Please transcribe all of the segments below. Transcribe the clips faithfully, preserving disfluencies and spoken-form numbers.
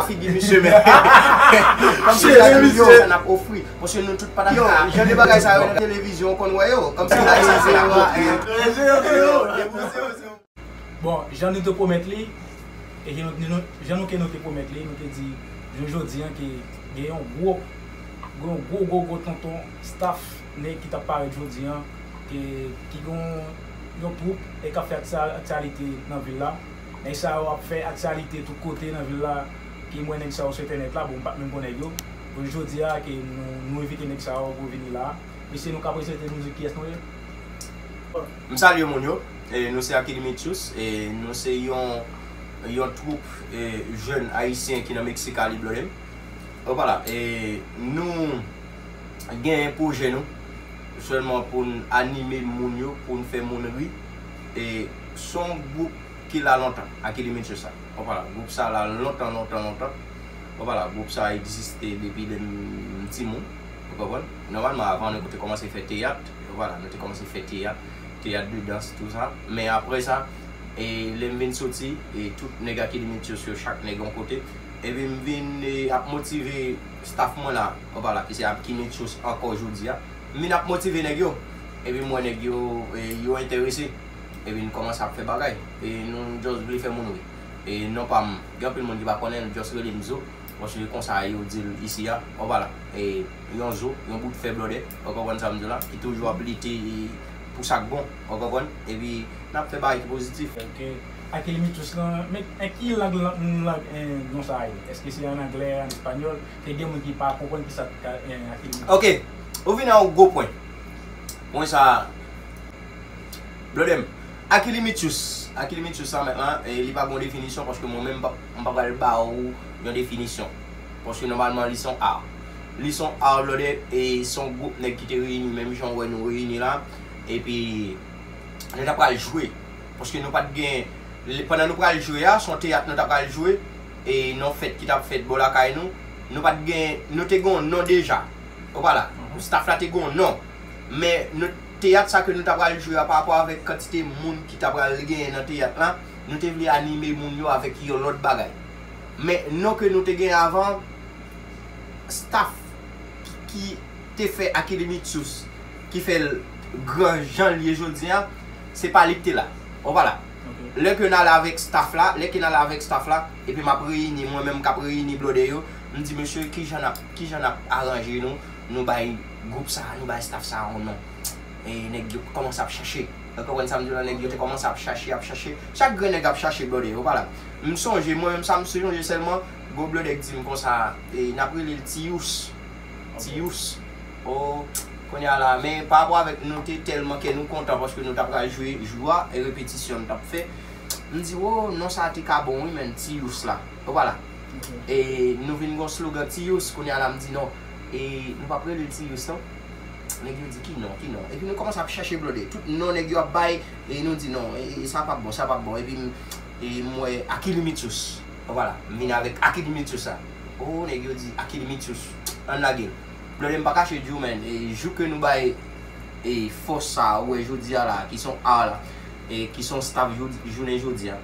Figi misye, men. Kòmsi se misye n ap ofri. Paske nou tout pa ta ka. Yo, jan de bagay sa yo nan televizyon, ou konn wè yo. Kòmsi la, se se la. Bon, jan nou te pwomèt li, e jan nou, jan nou ke nou te pwomèt li, nou te di, jou jodi an, ke gen yon gwo, gen yon gwo, gwo, gwo tonton staff nèg ki t ap parèt jodi an, ke, ki gen yon twoup e k ap fè aktyalite nan vil la. Nèg sa yo ap fè aktyalite tout kote nan vil la, ke m wè nèg sa yo sou entènèt la, bon, m pa t menm konn nèg yo. Pou jodi a, ke nou, nou envite nèg sa yo pou vini la. Mesye, nou ka prezante nou di kiyès nou ye? M salye moun yo. E nou se Akili Mitchus. E nou se yon, yon twoup, e, jèn ayisyen ki nan Meksik, Cali, blòdè m. Opala. E nou gen pwojè nou sèlman pou n anime moun yo, pou n fè moun ri. E se yon gwoup ki la lontan, Akili Mitchus sa. Opala. Gwoup sa la lontan, lontan, lontan. Opala. Gwoup sa egziste depi lè m timoun. Ou konprann? Nòmalman, avan, nou te kòmanse fè teyat. Opala. Nou te kòmanse fè teyat, teyat de dans, tou sa. Men apre sa, e lè m vin soti, e tout nèg Akili Mitchus yo, chak nèg yon kote. Epi m vin, e, ap motive staff mwen la. Opala. Ki se Akili Mitchus ankò jodi a. M vin ap motive nèg yo. Epi m wè nèg yo, e, yo enterese. Epi n kòmanse ap fè bagay. E nou just vle fè moun ri. E non pa m, gen anpil moun ki pa konnen l, just rele m Zo. Paske konsa yo di l isi a. Opala. E yon zo, yon bout fè blòdè. Ou konprann sa m di w la? Ki toujou ap lite, e, pou sa k bon. Ou konprann? Epi n ap fè bagay ki pozitif. Ok. Akili Mitchus lan, men, en ki lang, lang, lang, en, non sa a ye? Èske se an anglè, an espanyòl? Ke gen moun ki pa konprann ki sa, en, Akili Mitchus. Ok. Ou vin a yon gwo pwen. Pwen sa a, blòdè m. Akili Mitchus. Akili Mitchus sa mentnan, e, li pa gon definisyon paske mwen menm m pa, m pa pral ba ou yon definisyon. Paske nòmalman li se yon art. Li se yon art, blòdè, e se yon gwoup nèg ki te reyini menm jan w wè nou reyini la. Epi, nou ta pral jwe. Paske nou pa t gen, pandan nou pral jwe a, se yon teyat nou ta pral jwe. E nan fèt ki t ap fèt bò lakay nou. Nou pa t gen, nou te gen yon non deja. Opala. Staff la te gen yon non. Men nou, teyat sa ke nou ta pral jwe a, pa rapò avèk kantite moun ki ta pral genyen nan teyat la, nou te vle anime moun yo avèk yon lòt bagay. Men non ke nou te gen avan, staff ki, ki te fè Akili Mitchus, ki fè l gran jan l ye jodi a, se pa li k te la. Opala. Ok. Lè ke n ale avèk staff la, lè ke n ale avèk staff la, epi m ap reyini, mwen menm k ap reyini blòdè yo, m di, mesye, kijan n ap, kijan n ap aranje nou, nou bay gwoup sa, nou bay staff sa yon non. E nèg yo kòmanse ap chache. Ou konprann sa m di w la, nèg yo te kòmanse ap chache, ap chache. Chak grenn nèg ap chache blòdè yo, opala. M sonje, mwen menm sa m sonje sèlman, gon blòdè k di m konsa, e, n ap rele l Tiyous. Ok. Tiyous. O, kounye a la, men pa rapò avèk nou te tèlman kè nou kontan paske nou ta pral jwe jou a, e repetisyon nou t ap fè. M di, o, non sa a te ka bon wi, menn, Tiyous la. Opala. Ok. E nou vin gon slogan Tiyous, kounye a la m di non. E nou p ap rele l Tiyous non. Nèg yo di ki non, ki non. Epi nou kòmanse ap chache blòdè. Tout non nèg yo ap bay, e nou di non, e, e sa p ap bon, sa p ap bon. Epi m, e m wè Akili Mitchus. Opala, m vin avèk Akili Mitchus sa. O, nèg yo di Akili Mitchus. Ann lage l. Blòdè m pa kache di w, menn, e jou ke nou bay, e fòs sa, ou wè jodi a la, ki se yon art la, e ki se yon staff jodi, jounen jodi a.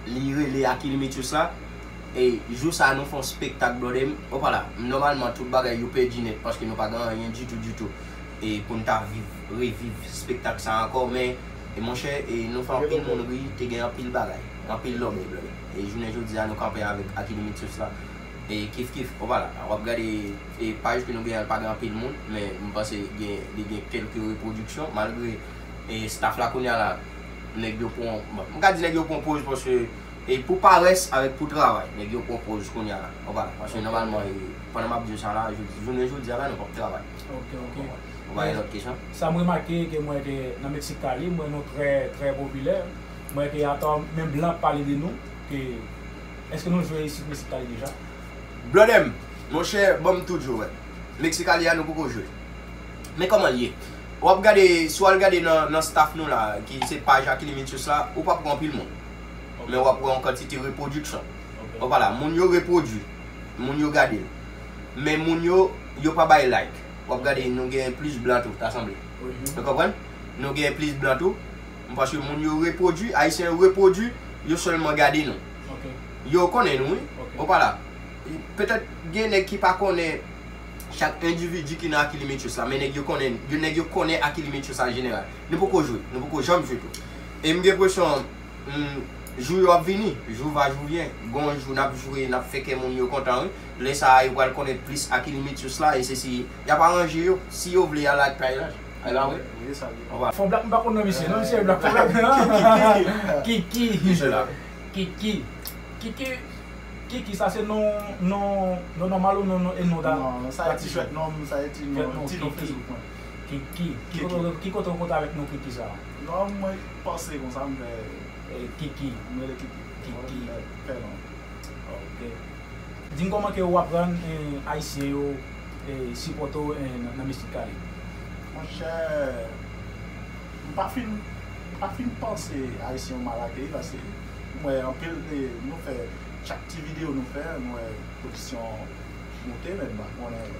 Li rele Akili Mitchus la. E jou sa a nou fè yon spektak, blòdè m. Opala, nòmalman tout bagay yo pèdi nèt paske nou pa gen anyen ditou, ditou. E pou n ta viv, reviv spektak sa a ankò, men, e monchè, e nou fè anpil moun ri, te gen anpil bagay, anpil lòbèy, blòdè. E jounen jodi a nou kanpe avèk Akili Mitchus la. E kif kif, opala, w ap gade, e paj ke nou gen an, l pa gen anpil moun, men m panse gen, li gen kèlke repwodiksyon, malgre, e staff la kounye a la, nèg yo pran, bon, m ka di nèg yo pran poz paske, e pou parès avèk pou travay, nèg yo pran poz kounye a la. Opala, paske nòmalman, e, pandan m ap di w sa la, jodi, jounen jodi a la, nou p ap travay. Ok, ok. Ou pa gen lòt kesyon? Sa m remake, ke m wè ke nan Meksik Cali, m wè nou trè, trè popilè. M wè ke atò, menm blan ap pale de nou, ke, èske nou jwe isit Meksik Cali deja? Blòdè m, monchè, ban m tou di w, wè. Meksik Cali a, nou poko jwe. Men kòman l ye? W ap gade, si w al gade nan, nan staff nou la, ki se paj Akili Mitchus la, ou p ap wè anpil moun. Ok. Men w ap wè yon kantite repwodiksyon. Ok. Opala, moun yo repwodui, moun yo gade l. Men moun yo, yo pa bay like. W ap gade, nou gen plis blan tou, ta sanble. Wi. Ou konprann? Nou gen plis blan tou. Paske moun yo repwodui, Ayisyen yo repwodui, yo sèlman gade nou. Ok. Yo konnen nou, wi. Ok. Ou pa la. Petèt gen nèg ki pa konnen chak endividi ki nan Akilimetyous la, men nèg yo konnen, yo, nèg yo konnen Akilimetyous an jeneral. Nou poko jwe, nou poko janm jwe tou. E m gen enpresyon, hmm, jou yo ap vini, jou va, jou vyen. Gon jou n ap jwe, n ap fè kè moun yo kontan, wi. Lè sa a, yo pral konnen plis Akilimetyous la, e se si y ap aranje yo, si yo vle al ak Kay la. Ay la, wi. Wi, sa vle. Anba. Fò Blak, m pa konn non misye, non, misye Blak, Fò Blak. Kiki. Kiki. Kiki. Kiki. Kiki, sa se non, non, non nòmal ou non, non, e non da? Non, sa e ti jwèt non, sa e ti non, ti non Facebook mwen. Kiki. Ki kote, ki kote w kontre avèk non Kiki sa? Non, mwen panse konsa, m fè. E, Kiki. M rele Kiki. Kiki. Fè, fè non. Ok. Di m kòman ke w aprann, eh, Ayisyen yo, eh, sipòte w, eh, nan, nan Mistik Kale? Monchè, m pa fin, m pa fin panse Ayisyen yo mal akeyi, paske m wè anpil, eh, nou fè chak ti videyo nou fè, nou wè pozisyon moute, men m pa konnen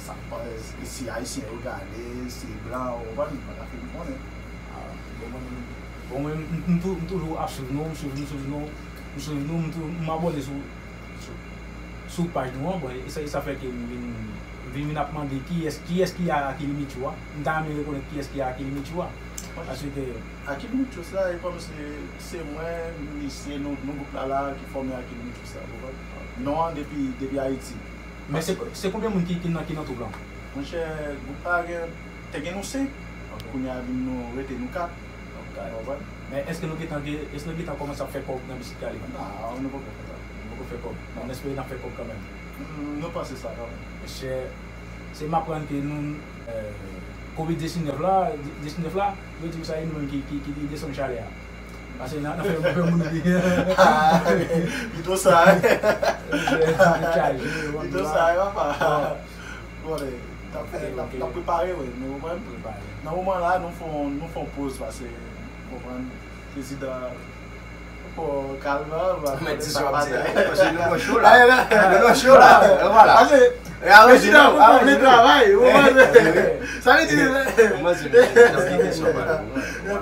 sa pa, si Ayisyen yo gade, si blan, ou konprann, m pa ka fin konnen. Ah, bon, mwen, bon, mwen, m, m tou-, m toujou ap swiv nou, m swiv, m swiv nou, m swiv nou, m tou-, m abòne sou, sou, sou paj nou an, bon, e sa, e sa fè ke m vin, m vin, vin ap mande kiyès, kiyès ki a Akilimetyous a, m ta renmen rekonèt kiyès ki a Akilimetyous a, paske Akilimetyous la, e kòm se, se mwen, misye, nou, nou gwoup la la ki fòme Akilimetyous la, ou konprann? Non an depi, depi Ayiti. Men se, se konbyen moun ki, ki nan, ki nan twoup lan? Monchè, gwoup la gen, te gen nou senk. Ok. Kounye a vin nou rete nou kat. Ok. Ou konprann? Men èske nou gentan gen, èske nou gentan kòmanse ap fè kòb nan Mistik Kale? Non, nou poko fè sa. Nou poko fè kòb. Men n espere n ap fè kòb kanmenm. Mm, nou panse sa kanmenm. Mesye, se m aprann ke nou, eh, Covid diznèf la, diznèf la, yo di m sa, e nou menm ki, ki, ki desann chalè a. Paske nan, nan fè, nan fè moun ri. Ah, pito sa, hein? Pito sa, hein, papa? Bon, n ap fè, n ap, n ap prepare, wi, nou konprann? Prepare. Nan moman la, nou fè, nou fè yon poz, paske, ou konprann, prezidan, bon, kalman, mwen di sa w ap di la, paske nou nan cho la. Nou nan cho la, e vwala. Paske prezidan poko vle travay, ou konprann? Sa vle di,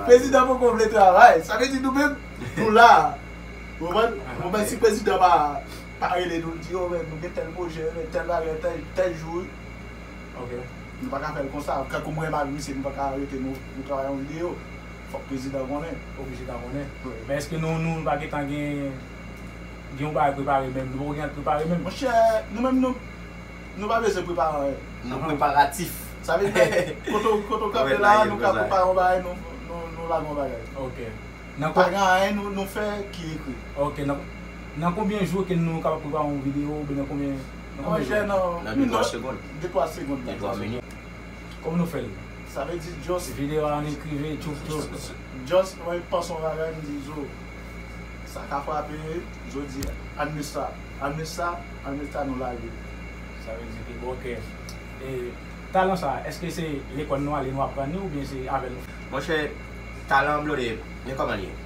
prezidan poko vle travay. Sa vle di nou menm, nou la. Ou konprann? Ou konprann, si prezidan pa, pa rele nou, l di, "Yo, men, nou gen tèl pwojè, men tèl bagay, tèl, tèl jou." Ok. Nou pa ka fè l konsa. Kankou mwen, m avè misye, nou pa ka rete, nou, nou travay yon videyo. Fòk prezidan konnen. Fòk prezidan konnen. Wi. Men èske nou, nou pa gentan gen, gen yon bagay prepare menm? Nou poko gen anyen prepare menm? Monchè, nou menm, nou, nou pa bezwen prepare anyen. Nou preparatif. Sa vle di, kote w, kote w kanpe la, nou ka prepare yon bagay, nou, nou, nou lage yon bagay. Ok. Pa gen anyen nou, nou fè ki ekri. Ok, nan, nan konbyen jou ke nou kapab prepare yon videyo, oubyen nan konbyen, nan konbyen jou? Nan de twa segonn. De twa segonn. De twa minit. Kòman nou fè l? Sa vle di just videyo a an ekriven, tchoup, tchoup. Just, mwen panse yon bagay, m di, Zo, sa ka frape, Zo di, ann met sa, ann met sa, ann met sa, nou lage. Sa vle di ke, bon, ok. E, talan sa, èske se lekòl nou ale, nou aprann li, oubyen se avè nou? Monchè, talan, blode, men kòman li ye?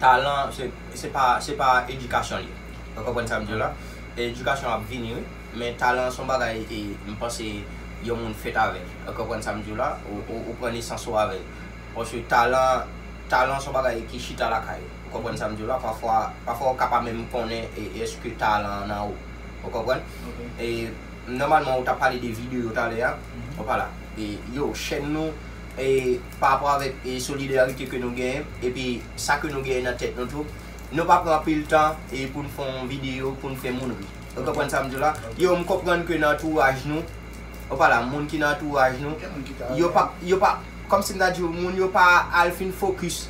Talan, se, se pa, se pa edikasyon li ye. Ou konprann sa m di w la? Edikasyon ap vini, wi. Men talan se yon bagay, e, m panse yon moun fèt avè l. Ou konprann sa m di w la? Ou, ou, ou pran nesans ou avè l. Paske talan, talan se yon bagay ki chita lakay ou. Ou konprann sa m di w la? Pafwa, pafwa ou ka pa menm konnen, e, èske talan an nan ou. Ou konprann? Ok. E, nòmalman, ou t ap pale de videyo talè a. Mhm. Ou pa la. E, yo, chèn nou, e, pa rapò avèk, e, solidarite ke nou genyen, epi sa ke nou genyen nan tèt nou tou, nou pa pran anpil tan, e, pou n fè yon videyo, pou n fè moun ri. Ou konprann sa m di w la? Ok. Yo, m konprann ke nan antouraj nou, ou pa la, moun ki nan antouraj nou, yo pa, yo pa, kòmsi m ta di w, moun yo pa al fin fokis,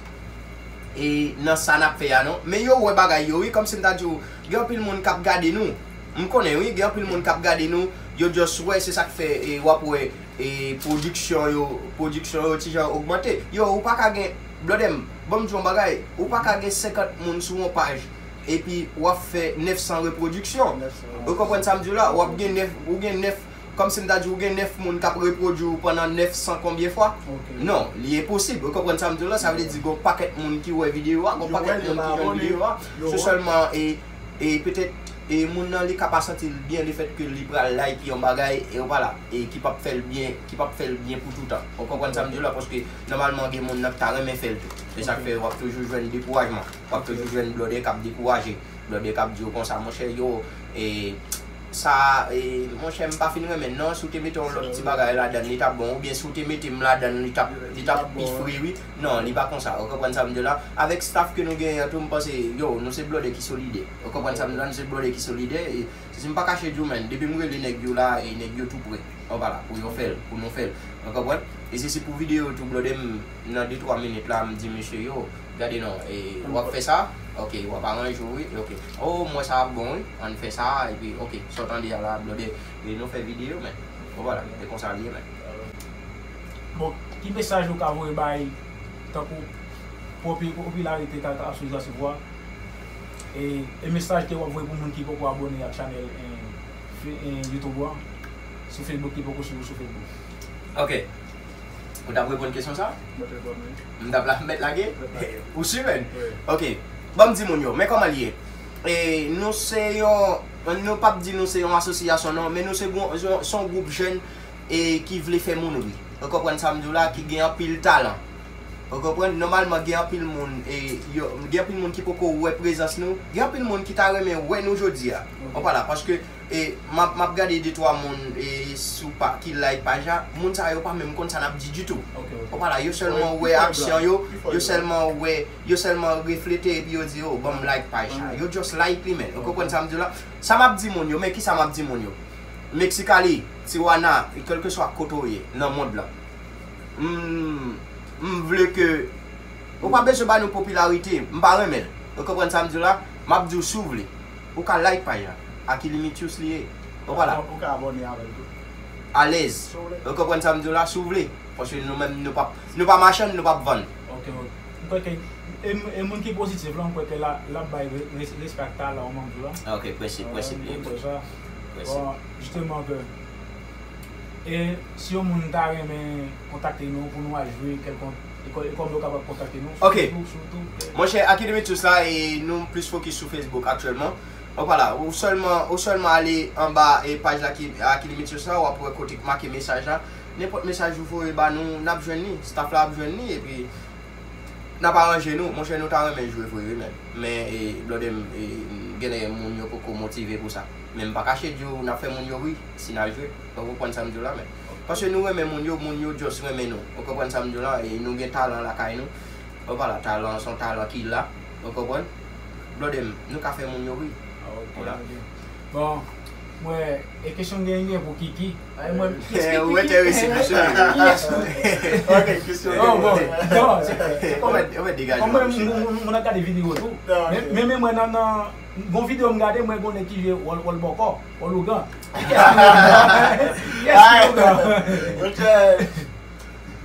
e, nan sa n ap fè a, non. Men yo wè bagay yo, wi, kòmsi m ta di w, gen anpil moun k ap gade nou. M konnen, wi, gen anpil moun k ap gade nou, yo just wè, se sa k fè, e, w ap wè, e, pwodiksyon yo, pwodiksyon yo ti jan ogmante. Yo, ou pa ka gen, blòdè m, ban m di w yon bagay, ou pa ka gen senkant moun sou yon paj, epi w ap fè nèf san repwodiksyon. Nèf san. Ou konprann sa m di w la? W ap gen nèf, ou gen nèf, kòmsi m ta di w, ou gen nèf moun k ap repwodui w pandan nèf san konbyen fwa? Ok. Non, li enposib. Ou konprann sa m di w la? Sa vle di, gen yon pakèt moun ki wè videyo a, gen yon pakèt moun ki jwenn videyo a. Se sèlman, e, e petèt e moun nan li ka pa santi l byen lefètke li pral like yon bagay e w pa la, e ki p ap fè l byen, ki p ap fè l byen pou toutan. Ou konprann sa m di w la? Paske nòmalman gen moun nan ki ta renmen fè l tou. Se sa k fè w ap toujou jwenn dekourajman. W ap toujou jwenn blòdè k ap dekouraje. Blòdè k ap di w konsa, monchè, yo, e, sa, e, monchè, m pa fin renmen l non, si w te mete yon lòt ti bagay ladan l, li t ap bon, oubyen si w te mete m ladan l, li t ap, li t ap pi fre, wi. Non, li pa konsa. Ou konprann sa m di w la? Avèk staff ke nou genyen an tou, m panse, yo, nou se blòdè ki solidè. Ou konprann sa m di w la? Nou se blòdè ki solidè. E, si m pa kache di w, menn, depi m rele nèg yo la, e nèg yo tou prè. Ou pa la, pou yo fè l, pou nou fè l. Ou konprann? E se, se pou videyo tou, blòdè, m, nan de twa minit la, m di mesye, yo, gade non, e, w ap fè sa? Ok, w ap aranje w, wi, ok. Oh, m wè sa ap bon, wi, ann fè sa, epi, ok, sa w tande a la, blòdè, e nou fè videyo, menn. Bon, vwala, e konsa l ye, menn. Bon, ki mesaj ou ka voye bay tankou popi-, popilarite k ap sou rezo sosyo a? E, e mesaj ke w ap voye pou moun ki poko abòne ak chanèl, e, fe-, e, YouTube ou an, sou Facebook, ki poko swiv ou sou Facebook? Ok. Ou t ap reponn kesyon sa? M t ap la mèt lage? Ou si, menn? Ok. Ban m di moun yo, men kòman l ye. E, nou se yon, nou p ap di nou se yon asosyasyon non, men nou se gon-, se yon gwoup jèn e ki vle fè moun ri. Ou konprann sa m di w la, ki gen anpil talan. Ou konprann? Nòmalman, gen anpil moun, e, yo, gen anpil moun ki poko wè prezans nou. Gen anpil moun ki ta renmen wè nou jodi a. Ou pa la, paske, e, m ap, m ap gade de twa moun, e, sou pa, ki like paj la. Moun sa yo pa menm konn sa n ap di ditou. Ou pa la, yo sèlman wè aksyon yo, yo sèlman wè, yo sèlman reflete epi yo di, oh, ban m like paj la. Yo just like li, menn. Ou konprann sa m di w la? Sa m ap di moun yo, men kisa m ap di moun yo? Mexicali, Tijuana, kèlkeswa kote w ye nan mond lan, m, m vle ke ou pa bezwen ba nou popilarite, m pa renmen l. Ou konprann sa m di w la? M ap di w si w vle. Ou ka like paj la. Akilimityous li ye. Ou pa la? Ou ka abòne avè l tou. Alèz. Ou konprann sa m di w la? Si w vle. Paske nou menm, nou p ap, nou pa machann, nou p ap vann. Ok, ok. M kwè ke, e, e moun ki pozitif la, m kwè ke la, l ap bay re-, res-, respè ak talan ou manm tou la. Ok, prensip, prensip li. Mwen kwè sa. Bon, jisteman ke, e si yon moun ta renmen kontakte nou pou nou al jwe kèlkonk, e kò-, e kòman yo kapab kontakte nou? Ok. Sou Facebook, sou tout. Monchè, Akilimityous la, e nou plis fokis sou Facebook aktyèlman. Ou pa la, ou sèlman, ou sèlman ale anba, e, paj la ki, Akilimityous la, w ap wè kote k make mesaj la. Nenpòt mesaj ou voye ba nou, n ap jwenn li, staff la ap jwenn li, epi n ap aranje nou. Monchè, nou ta renmen jwe vre, wi, menn. Men, e, blòdè m, e, genlè moun yo poko motive pou sa. Men m pa kache di w, n ap fè moun yo ri si n al jwe. Ou konprann sa m di w la, menn. Paske nou renmen moun yo, moun yo just renmen nou. Ou konprann sa m di w la, e nou gen talan lakay nou. Ou pa la, talan an se yon talan ki la. Ou konprann? Blòdè m, nou ka fè moun yo ri. Ah, ok, ok. Bon, mwen, e kesyon m genyen pou Kiki. Ay, mwen, ou enterese, mesye. Yes. Ok, kesyon. Bon, bon, bon, se, se kòman, kòman moun, moun, moun ap gade videyo tou. Men, men, men mwen nan, nan, gon videyo m gade, mwen gon nèg ki jwe wòl, wòl bòkò, wòl ougan. Yes, ougan. Yes, ougan.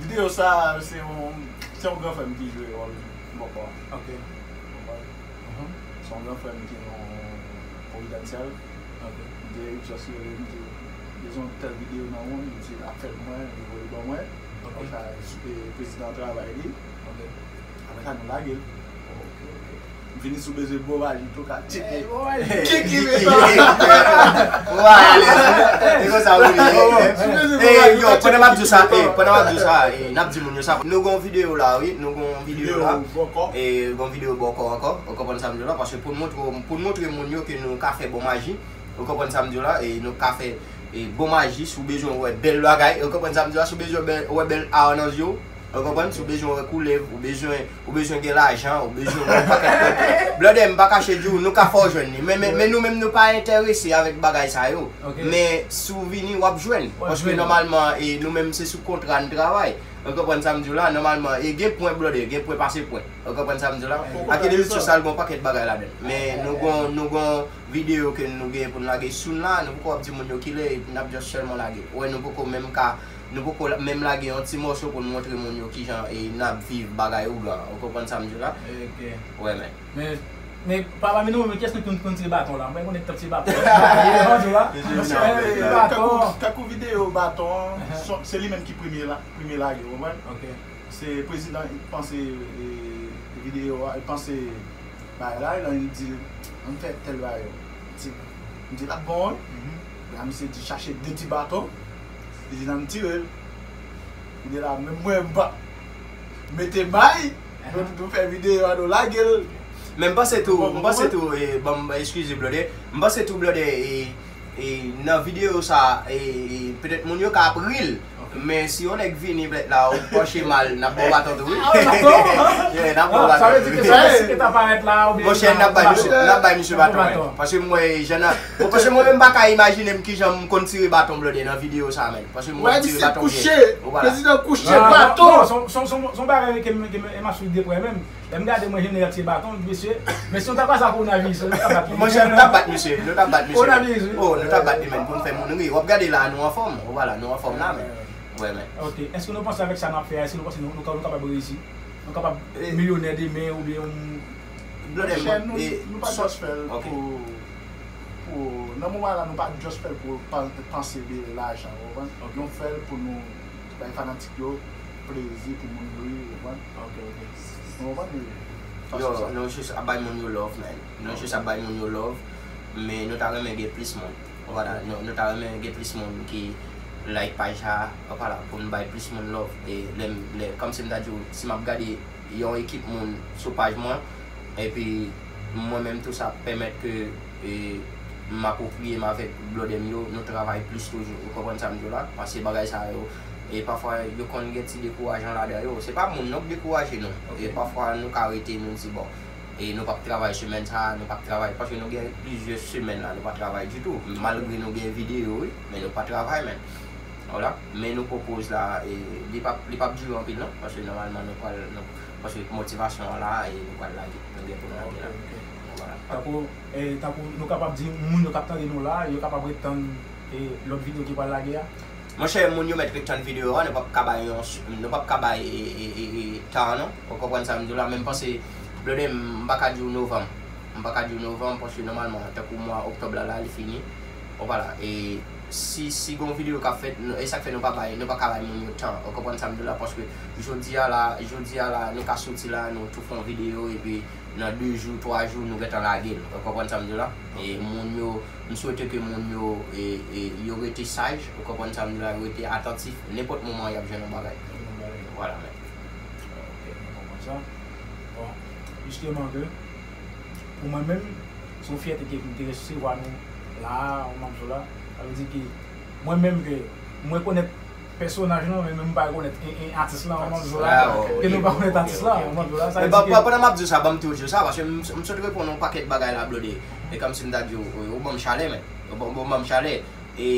Videyo sa, se yon, se yon gran frè m ki jwe wòl bòkò a. Ok. Konprann? Se yon gran frè m ki nan Providencial. Ok. M te just rele, m di, bezwen tèl videyo nan ou, li di l ap fè l pou mwen, li voye l ban mwen. Ok. Apre sa, e, prezidan an travay li. Ok. Apre sa, nou lage l. Ok, ok. M vini sou bezwen gwo maji tou ka tcheke. Kiki, kiki. Wè, alèz. E konsa ou ye. E, yo, pandan m ap di w sa, e, pandan m ap di w sa, e, n ap di moun yo sa. Nou gon videyo la, wi, nou gon videyo la. Videyo bòkò. E, gon videyo bòkò ankò. Ou konprann sa m di w la? Paske pou n montre, pou n montre moun yo ke nou ka fè bon maji. Ou konprann sa m di w la? E, nou ka fè, e, bon maji, si w bezwen wè bèl bagay. Ou konprann sa m di w la? Si w bezwen bèl, wè bèl a nan zye w. Ou konprann? Si w bezwen wè koulèv, ou bezwen, ou bezwen gen lajan, ou bezwen wè yon pakèt bagay. Blòdè, m pa kache di w, nou ka fè w jwenn li. Men, men, men nou menm, nou pa enterese avèk bagay sa yo. Ok. Men si w vini, w ap jwenn. Paske nòmalman, e, nou menm, se sou kontra n travay. Ou konprann sa m di w la? Nòmalman, e gen pwen, blòdè, gen pwen pase pwen. Ou konprann sa m di w la? Akademi Sosyal gon pakèt bagay ladan l. Men nou gon, nou gon videyo ke nou gen pou n lage soon la, nou poko ap di moun yo kilè, epi n ap just sèlman lage. Ou wè, nou poko menm ka, nou poko la-, menm lage yon ti mòso pou n montre moun yo kijan, e, n ap viv bagay ougan. Ou konprann sa m di w la? Ok. Wè, men. Men, men, pa, pami nou menm, kiyès ki konn, konn tire baton la? Mwen konnen k t ap tire baton. Tankou, tankou videyo baton an, se li menm ki premye la, premye lage, ou konprann? Ok. Se prezidan ki panse, e, videyo a, li panse bagay la, e lan li di, ann fè tèl bagay. M di l ap bon wi. La misye di chache de ti baton. Li di nan m tire l. Kounye la menm mwen m pa mete may. Nou, nou fè videyo a nou lage l. Men m panse tou, m panse tou, e, bon, eskize blòdè. M panse tou blòdè, e, e, nan videyo sa, e, e, petèt moun yo ka ap ri l. Men si yon nèg vini pèt la, ou panche mal, n ap ba w baton tou wi. Yeah, n ap ba w baton. Sa vle di ke se si ke ta parèt la oubyen monchè, n ap bay misye, n ap bay misye baton wi. Paske m wè jan nan, bon, paske mwen menm m pa ka imajine m kijan m konn tire baton blòdè nan videyo sa menm. Paske m wè tire baton byen. Prezidan kouche, baton. Non, non, se yon bagay ke m, ke m, m ap swiv de prè menm. Lè m gade mwen jeneral tire baton, mesye, mesye, nou ta kwè sa kowonaviris, nou ta bat li. Monchè, nou ta bat misye, nou ta bat misye. Kowonaviris wi. Oh, nou ta bat li menm pou n fè moun ri. W ap gade la, nou anfòm. Ou wè la, nou anfòm la menm. Wè men. Ok, èske nou panse avèk sa n ap fè a, èske nou panse nou, nou ka, nou kapab reyisi? Nou kapab milyonè demen oubyen yon... Blòdè, monchè, nou, nou pa just fè l pou, pou, nan moman la, nou pa just fè l pou pan-, panse de lajan, ou konprann? Nou fè l pou nou bay fanatik yo plezi, pou moun ri, ou konprann? Ok, ok. Nou konprann? Yo, nou jis ap bay moun yo love, man. Nou jis ap bay moun yo love, men nou ta renmen gen plis moun. Ou konprann? Nou, nou ta renmen gen plis moun ki like paj sa, ou konprann, pou nou bay plis moun love. E lè m, lè, kòmsi m ta di w, si m ap gade yon ekip moun sou paj mwen, epi mwen menm tou sa pèmèt ke, e, m apwopriye m avèk blòdè m yo, nou travay plis toujou. Ou konprann sa m di w la? Paske bagay sa yo, e pafwa yo konn gen ti dekourajan ladan yo. Se pa moun non k dekouraje nou. E pafwa nou ka rete nou di bon, e nou p ap travay semèn sa, nou p ap travay, paske nou gen plizyè semèn la, nou pa travay ditou. Malgre nou gen videyo, wi, men nou pa travay menm. Vwala, men nou pwopoz la, e li p ap, li p ap dire anpil non, paske nòmalman nou pral, nou, paske motivasyon an la, e nou pral lage, nou gen pou n lage la. Ok, ok. Vwala. Tankou, e, tankou nou kapab di, moun yo k ap tande nou la, yo kapab ret tann, e, lòt videyo ki pral lage a? Monchè, moun yo mèt ret tann videyo a, nou p ap ka bay yon, nou p ap ka bay, e, e, e, e, tan non, ou konprann sa m di w la, men m panse, blòdè m, m pa ka di w novanm. M pa ka di w novanm, paske nòmalman, tankou mwa oktòb la, la, li fini. Ou konprann la, e si, si gon videyo k ap fèt, n-, e sa k fè nou pa bay, nou pa ka bay moun yo tan. Ou konprann sa m di w la, paske jodi a la, jodi a la, nou ka soti la, nou tou fè yon videyo, epi nan de jou, twa jou, nou gentan lage l. Ou konprann sa m di w la? E moun yo, m swete ke moun yo, e, e, yo rete saj, ou konprann sa m di w la, yo rete atantif, nenpòt moman y ap jwenn yon bagay. Vwala, men. Ok, mwen konprann sa. Bon, jisteman ke, pou mwen menm, se yon fyète ke m te resevwa nou la, ou konprann sa m di w la. Sa vle di ke mwen menm ke m rekonèt pèsonaj lan, men m pa rekonèt en, en, atis lan, ou konprann sa m di w la. Ke nou pa rekonèt atis lan, ou konprann sa m di w la. Sa vle di ke pandan m ap di w sa, ban m tou di w sa, paske m, m sot reponn yon pakèt bagay la, blòdè. E kòmsi m ta di w, ou, ou ban m chalè, men. Ou ban, ou ban m chalè. E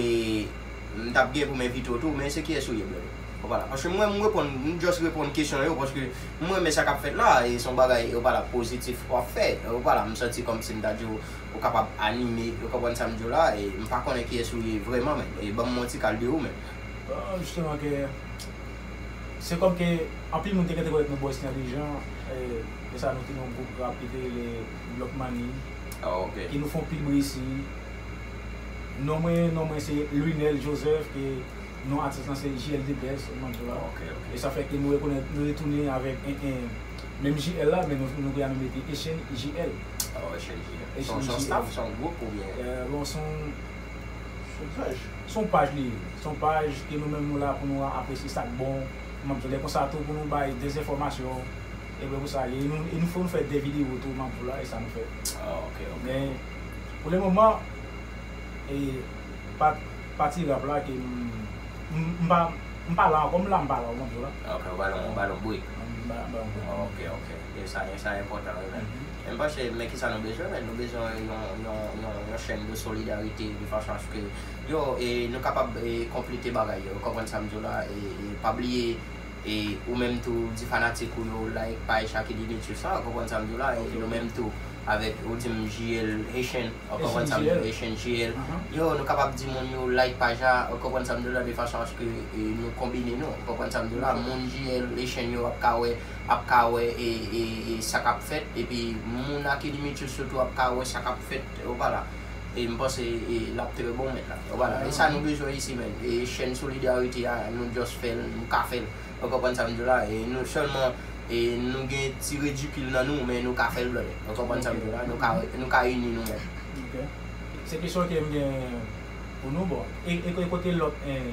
m t ap gen pou m envite w tou, men se kiyès ou ye, blòdè? Ou konprann la. Paske mwen, m reponn, m just reponn kesyon yo, paske m renmen sa k ap fèt la, e se yon bagay, ou konprann la, pozitif w ap fè, ou konprann la, m santi kòmsi m ta di w, ou kapab anime, ou konprann sa m di w la, e m pa konnen kiyès ou ye vrèman, men, e ban m yon ti kal de ou, men. Bon, jisteman ke, se kòm ke anpil moun te gentan konèt nou Boys Intelligent, e, e sa nou te nan yon gwoup rap ki te rele Block Money, ke nou fè yon pil bri isi. Non mwen, non mwen se Lunel Joseph, ke non atis lan se J L The Best, ou konprann sa m di w la. Ok, ok. E sa fè ke nou rekonèt, nou retounen avèk en, en, menm J L la, men nou, nou gentan mete Echange J L. Oh, Echange J L. Se yon, se yon staff, se yon gwoup oubyen? E, bon, se yon, se yon paj li ye. Se yon paj ke nou menm nou la pou nou apresye sa k bon. Ou konprann sa m di w la, e konsa tou pou nou bay dezenfòmasyon. E pou sa, e nou, e nou fè, nou fè de videyo tou, m ap di w la, e sa nou fè. Ah, ok, ok. Men, pou le moman, e, pa, pati rap la ke m, m, m pa, m pa la ankò, m la, m pa la, ou konprann sa m di w la. Ah, ok, ou ba l yon, ou ba l yon break. M ba, m ba l yon break. Ah, ok, ok. E sa, e sa enpòtan, wi, men. Men m panse, men kisa nou bezwen, men nou bezwen yon, yon, yon, yon chèn de solidarite, de fason a se ke, yo, e nou kapab, e, konplete bagay yo, ou konprann sa m di w la, e, e pa bliye, e ou menm tou, di fanatik ou yo like paj Shaky Dimitrius la, ou konprann sa m di w la, e nou menm tou, avèk, ou di m J L Haitian, ou konprann sa m di w la, Haitian J L. Yo, nou kapab di moun yo like paj la, ou konprann sa m di w la, de fason a se ke, e, nou konbine nou, ou konprann sa m di w la, moun J L Haitian yo ap ka wè, ap ka wè, e, e, e sa k ap fèt, epi moun Shaky Dimitrius sitou ap ka wè sa k ap fèt, ou konprann la. E m panse, e, l ap trè bon, mèt la. Ou konprann la. E sa nou bezwen isi, men. E chèn solidarite a, nou just fè l, nou ka fè l. Ou konprann sa m di w la? E nou sèlman, e nou gen ti redikil nan nou, men nou ka fè l, brother. Ou konprann sa m di w la? Nou ka, nou ka ini nou menm. Ok. Se kesyon ke m gen pou nou, bon. E, e, e kote lòt, eh,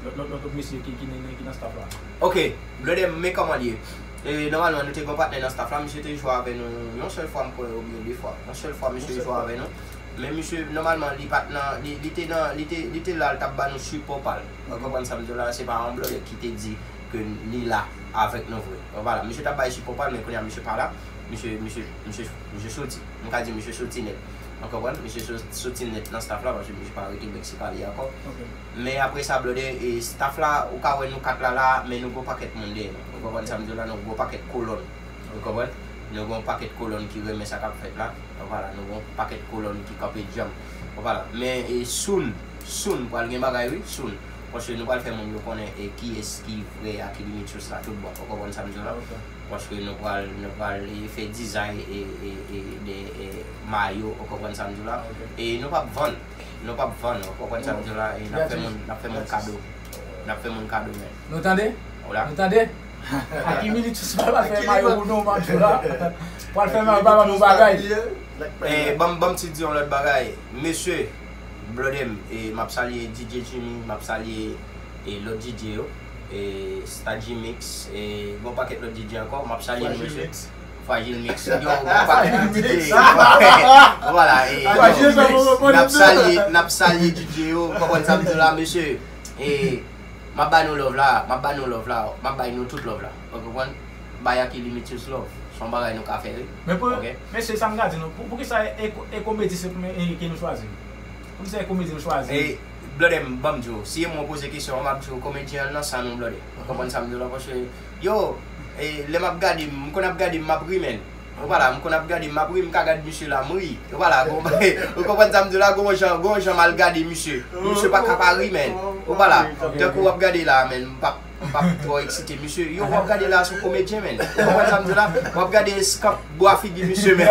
lòt, lòt, lòt, lòt mesye ki, ki nan, ki nan staff la? Ok, Blondem, men kòman l ye. E, nòmalman, nou te gen yon patnè nan staff la, misye te jwe avè nou yon sèl fwa, m kwè, oubyen de fwa. Yon sèl fwa, misye jwe avè nou. Men misye, nòmalman, li pa t nan, li, li te nan, li te, li te la, l t ap ba nou sipò pa l. Ou konprann sa m di w la, se pa yon blòdè ki te di ke li la avèk nou vre. Ou konprann? Misye t ap bay sipò pa l, men kounye a misye pa la. Misye, misye, misye, misye soti. M ka di misye soti nèt. Ou konprann? Misye so- soti nèt nan staff la, paske misye pa rete Meksik ale ankò. Men apre sa, blòdè, e staff la, ou ka wè nou kat la la, men nou gon pakèt moun dèyè nou. Ou konprann sa m di w la, nou gon pakèt kolòn. Ou konprann? Nou gon pakèt kolòn ki renmen sa k ap fèt la. Ou konprann? Nou gon pakèt kolòn ki kanpe djanm. Ou konprann? Men e soon, soon, pral gen bagay wi, soon. Paske nou pral fè moun yo konnen e kiyès ki vrè Aki Dimitrius la tout bon. Ou konprann sa m di w la? Paske nou pral, nou pral e fè dizay e, e, e, de e, mayo, ou konprann sa m di w la? E nou p ap vann. Nou p ap vann, ou konprann sa m di w la? E n ap fè moun, n ap fè moun kado. N ap fè moun kado, men. Nou tande? Ou la? Nou tande? Aki Dimitrius pral fè mayo pou nou, m ap di w la. Pral fè mayo, pral ban nou bagay. E, ban m, ban m ti di yon lòt bagay. Mesye, Blòdè m, e, m ap salye D J Jimmy, m ap salye e, lòt D J yo, e, Star G Mix, e, gon pakèt lòt D J ankò, m ap salye nou mesye. Fragile Mix. Yo, gon pakèt lòt D J. Vwala, e, n ap salye, n ap salye D J yo, ou konprann sa m di w la, mesye. E, m ap ba nou love la, m ap ba nou love la, m ap bay nou tout love la. Ou konprann? Bay Aki Dimitrius love. Se yon bagay nou ka fè wi. Men pou, mesye, sa m ka di nou, pou, poukisa e, e, e komedi se premye e, ke nou chwazi? Poukisa e komedi nou chwazi? E, Blòdè m, ban m di w, si e mwen w poze kesyon an, m ap di w komedyen an nan san nou, blòdè. Ou konprann sa m di w la, paske, yo, e, lè m ap gade, m konn ap gade, m ap ri, men. Ou pa la, m konn ap gade, m ap ri, m ka gad misye la, m ri. Ou pa la, bon, ou konprann sa m di w la, gon jan, gon jan m al gade misye. Misye pa ka pa ri, men. Ou pa la, tankou w ap gade la, men, m p ap M p ap twò eksite, mesye. Yo, w ap gade la, se yon komedyen, men. Ou konprann sa m di w la? W ap gade eskanp bwa figi misye, men.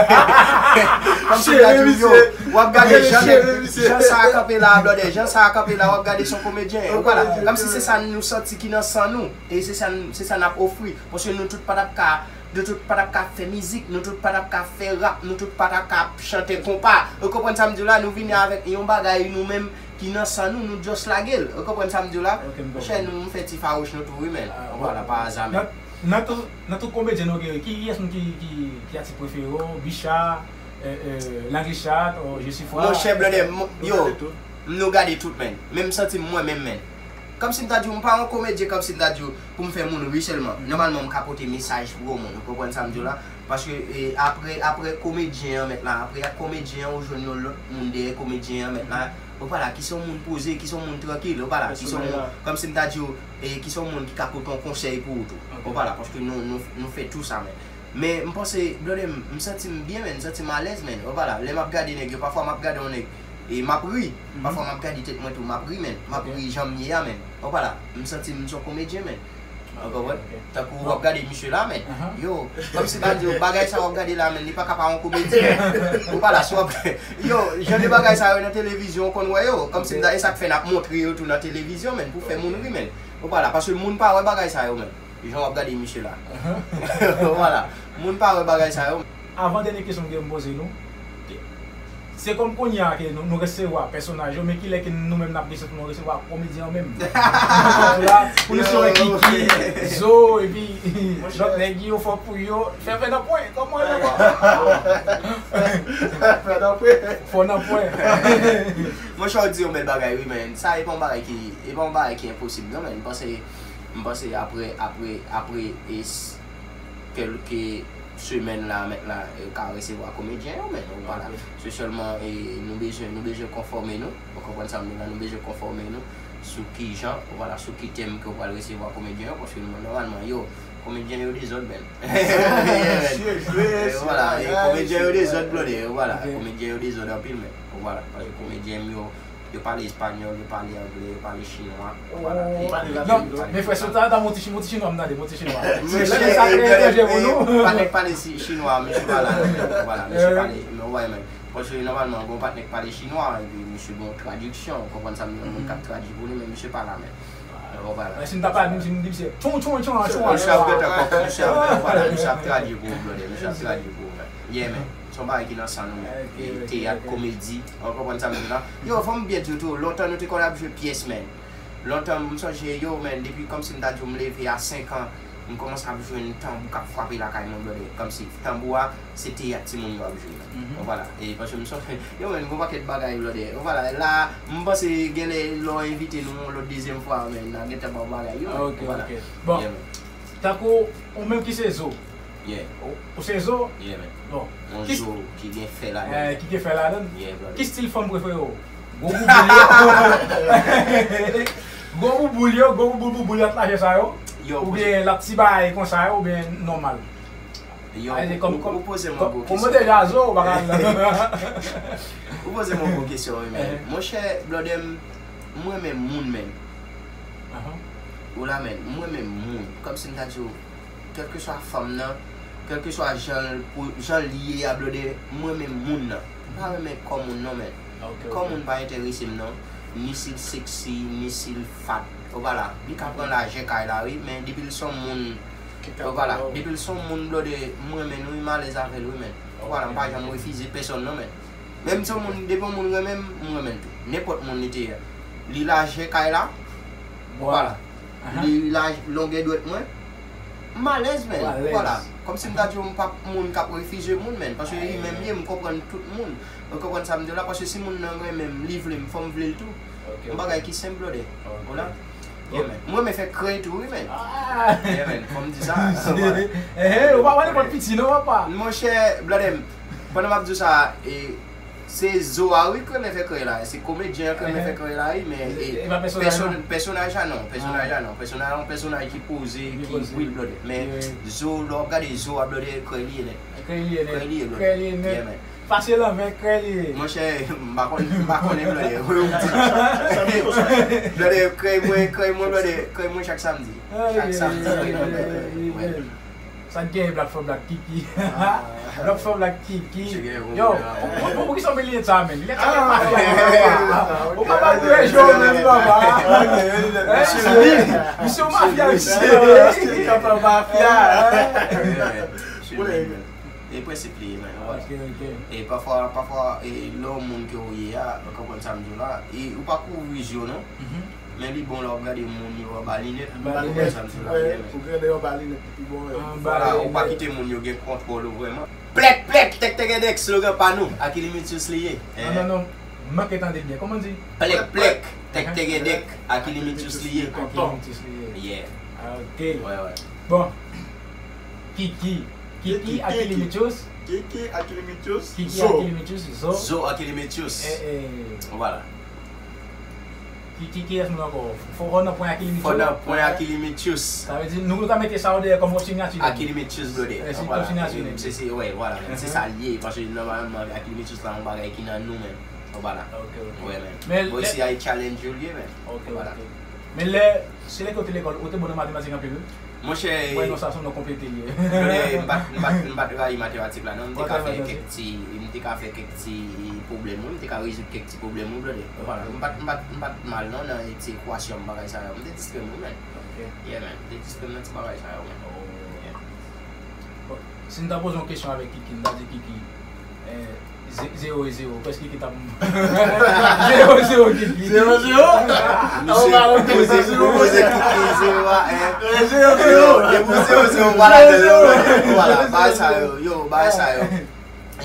Kòmsi m ta di w, yo, w ap gade jan, jan sa a kanpe la, blòdè. Jan sa a kanpe la, w ap gade se yon komedyen. Ou konprann? Kòmsi se sa nou santi ki nan san nou. E se sa, se sa n ap ofri. Paske nou tout pa t ap ka, nou tout pa t ap ka fè mizik, nou tout pa t ap ka fè rap, nou tout pa t ap ka chante konpa. Ou konprann sa m di w la? Nou vini avèk yon bagay nou menm ki nan san nou, nou just lage l. Ou konprann sa m di w la? Monchè, nou, nou fè ti fawouch nou tou wi, men. Ou pa la, pa aza, men. Nan, nan tout, nan tout komedyen nou gen, ki, kiyès moun ki, ki, ki atis prefere w? Bicha, euh, euh, Langlichat, ou Jesifwa? Monchè, blòdè, m, yo, m nou gade tout, men. Men m santi m mwen menm, men. Kòmsi m ta di w, m pa yon komedyen, kòmsi m ta di w, pou m fè moun ri sèlman. Nòmalman, m ka pote mesaj pou yon moun. Ou konprann sa m di w la? Paske, e, apre, apre komedyen an, mèt la, apre komedyen an, ou jwenn yon lòt moun dèyè komedyen an, mèt la. Ou pa la, ki se yon moun poze, ki se yon moun trankil, ou pa la, ki se yon moun, kòmsi m ta di w, e, ki se yon moun ki ka pote yon konsèy pou ou tou. Ou pa la, paske nou, nou, nou fè tou sa, men. Men, m panse, blòdè m, m santi m byen, men, m santi m alèz, men. Ou pa la, lè m ap gade nèg yo, pafwa m ap gade yon nèg, e m ap ri. Pafwa m ap gade tèt mwen tou, m ap ri, men. M ap ri jan m ye a, men. Ou pa la, m santi m se yon komedyen, men. Ou konprann? Tankou w ap gade misye la, men. Yo, kòmsi ta di w, bagay sa w ap gade la, men, li pa ka pa yon komedi, men. Ou pa la, si w ap, yo, jan de bagay sa yo nan televizyon, ou konn wè yo. Kòmsi ta, e sa k fè n ap montre yo tou nan televizyon, men, pou fè moun ri, men. Ou pa la, paske moun pa wè bagay sa yo, men. Jan w ap gade misye la. Ou pa la, moun pa wè bagay sa yo. Avan dènye kesyon m gen pou m poze nou, se kòm kounye a ke nou, nou resevwa pèsonaj yo, men kilè ke nou menm n ap gen chans pou nou resevwa komedyen an menm? Pou la, pou nou sove Kiki, Zo, epi lòt nèg yo fò pou yo fè fè nan pwen, kòman yo fò? Fè nan pwen. Fò nan pwen. Monchè, w di yon bèl bagay wi, men sa e pa yon bagay ki, e pa yon bagay ki enposib non, men m panse, m panse apre, apre, apre, e, kèlke semèn la, mèt la, yo ka resevwa komedyen yo, men, ou pa la. Se sèlman, e, nou bezwen, nou bezwen konfòme nou. Ou konprann sa m di la, nou bezwen konfòme nou sou ki jan, ou pa la, sou ki tèm ke w pral resevwa komedyen yo, paske nou, nòmalman, yo, komedyen yo dezòd, men. Ou pa la, e, komedyen yo dezòd, blòdè, ou pa la. Komedyen yo dezòd anpil, men, ou pa la. Paske komedyen m yo, yo pale espanyòl, yo pale angle, yo pale chinwa. Ou pa la. Non, men frè, si w ta, ta monte chinwa, monte chinwa, m tande, monte chinwa. Lè sa etranje pou nou. Pa nèg pale chinwa, misye pa la, men. Ou pa la, misye pale, men ou wè, men. Paske nòmalman, gon patnè k pale chinwa, epi misye gon tradiksyon, ou konprann sa, moun k ap tradui pou li, men misye pa la, men. Ou pa la. Si m ta pale, m di misye, tchon, tchon, tchon, tchon, misye ap gentan konprann, misye ap, ou pa la, misye ap tradui pou ou, blòdè, misye ap tradui pou ou, men. Yeah, men. Se yon bagay ki nan san nou, men. Ok, ok, teyat, ok. Komedi, ou konprann sa m di la? Yo, fò m byen di w tou, lontan nou te konn ap jwe pyès, men. Lontan, m sonje, yo, men, depi kòmsi m ta di w m leve a senk an, m kòmanse ap jwenn tanbou k ap frape lakay mwen, blòdè. Kòmsi tanbou a, se teyat timoun yo ap jwe. Mhm. Bon, vwala. E paske m sonje, yo, men, gon pakèt bagay, blòdè. Bon, vwala, la, m panse genlè lè w envite nou yon lòt dezyèm fwa, men, n a gentan ba w bagay, yo, men. Ok, vwala. Ok. Bon, yeah, men. Tankou ou menm ki se Zo. Yeah. Ou, ou se Zo? Yeah, man. Bon. Yon Zo ki gen fè ladan. Eh, ki gen fè ladan. Yeah, brother. Ki stil fanm prefere w? Gwo bouboul yo. Gwo bouboul yo, gwo bouboul, bouboul lòt lajè sa yo? Yo, oubyen lòt ti bagay konsa yo, oubyen nòmal? Yo, ou, ou, ou poze m yon gwo kesyon. Kòm ou deja Zo, ou pa ka. Ou poze m yon gwo kesyon, wi, men. Monchè, blòdè m, m renmen moun, men. Ou la, men, m renmen moun. Kòmsi m ta di w, kèlkeswa fanm nan, kèlkeswa jan l pou, jan li ye a, blòdè, m renmen moun nan. M pa renmen kò moun non, men. Ok, ok. Kò moun pa enterese m non. Ni si l seksi, ni si l fat. Ou pa la. Li ka pran lajè kay la, wi, men depi l se yon moun, ou pa la. Depi l se yon moun, blòdè, m renmen l, wi, m alèz avè l, wi, men. Ou pa la, m pa janm refize pèsòn non, men. Menm si yon moun, depi yon moun renmen m, m renmen l tou. Nenpòt moun li te ye. Li lajè kay la, ou pa la. Li laj, longè dwèt mwen. M alèz, men. Ou alèz. Vwala. Kòmsi m ta di w, m pa moun k ap refize moun, men. Paske li menm ye, m konprann tout moun. Ou konprann sa m di w la? Paske si moun nan renmen m, li vle m, fò m vle l tou. Ok, ok. Yon bagay ki senp, blòdè. Ok. Ou la? Yeah, men. M renmen fè krèy tou, wi, men. Ah! Yeah, men. Fò m di sa. Vwala. Eh, eh, ou pa wè nenpòt piti, non, papa? Monchè, blòdè m, pandan m ap di w sa, e, Se Zo a wi k renmen fè krèy la, se komedyen an k renmen fè krèy la wi, men e, e, e pa pèsonaj pèsonaj, non. Pèsonaj la non, pèsonaj la yon pèsonaj ki poze, ki real blòdè. Men Zo, lè w ap gade Zo a blòdè, krèy li ye nèt. Krèy li ye nèt. Krèy li ye blòdè. Krèy li ye nèt. Yeah, man. Fasil anvè krèy li ye. Monchè, m pa konn, m pa konnen blòdè. Blòdè, krèy mwen, krèy mwen blòdè, krèy mwen chak samdi. Chak samdi, krèy mwen. Sa k genyen Black for Black Kiki? Black for Black Kiki. Yo, pou, pou, pou, poukisa w met linèt sa a, men? Linèt sa gen mafya, papa. Ou pa ba l dwe jwe menm, papa. Misye, misye yon mafya, misye. Misye kapab mafya. E prensip li ye, men. Ok, ok. E pafwa, pafwa, e lè yon moun ke w ye a, ou konprann sa m di w la, e ou pa kouvri je w non. Men li bon lè w ap gade moun yo anba linèt. Anba linèt. Ou konprann sa m di w la, men. Ou gen lè yo anba linèt, li pi bon, wi. Vwala, ou pa kite moun yo gen kontwòl ou vrèman. Plèk, plèk, tèk tègèdèk, slogan pa nou. Akilimityous li ye. Non, non, non. M manke tande byen. Kòman di? Plèk, plèk, tèk tègèdèk, Akilimityous li ye. Akilimityous li ye. Yeah. Ah, ok. Wè, wè. Bon. Kiki. Kiki, Kiki, Akilimityous. Kiki, Akilimityous, Kiki, Zo. Akilimityous, Zo. Zo, Akilimityous. Eh, eh. Vwala. Ki, ki, kiyès moun ankò? Fò, fò nan pwen Akilimityous. Fò nan pwen Akilimityous. Sa vle di, nou, nou ka mete sa yo dèyè kòm yon sinyati. Akilimityous, blòdè. Eh, se yon sinyati, se, se, wè, vwala, men. Se sa l ye, paske nòmalman, Akilimityous la, yon bagay ki nan nou, men. Ou pa la. Ok, ok. Wè, men. Bon, isi a e challenge yo l ye, men. Ok, ok. Men lè, se lè ke w te lekòl, ou te bon nan matematik anpil, wi? Monchè, mwen non, sa se yon non konplete li ye. Mwen, m pa t, m pa t, m pa t rayi matematik la, non. M te ka fè kèk ti, m te ka fè kèk ti pwoblèm, wi. M te ka rezoud kèk ti pwoblèm, wi, blòdè. Vwala, m pa t, m pa t, m pa t mal, non, nan ti ekwasyon, bagay sa yo. M te distrè m, wi, men. Ok. Yeah, men. M te distrè m nan ti bagay sa yo, men. Yeah. Bon, si m ta poze yon kesyon avèk Kiki, m ta di Kiki, eh, Ze-, zewo e zewo. Prèske ki t ap. Zewo e zewo, Kiki. Zewo e zewo? Misye poze, misye poze Kiki zewo a, en. Zewo e zewo. Yo, depi zewo e zewo, vwala, zewo e zewo. Vwala, bagay sa yo, yo, bagay sa yo.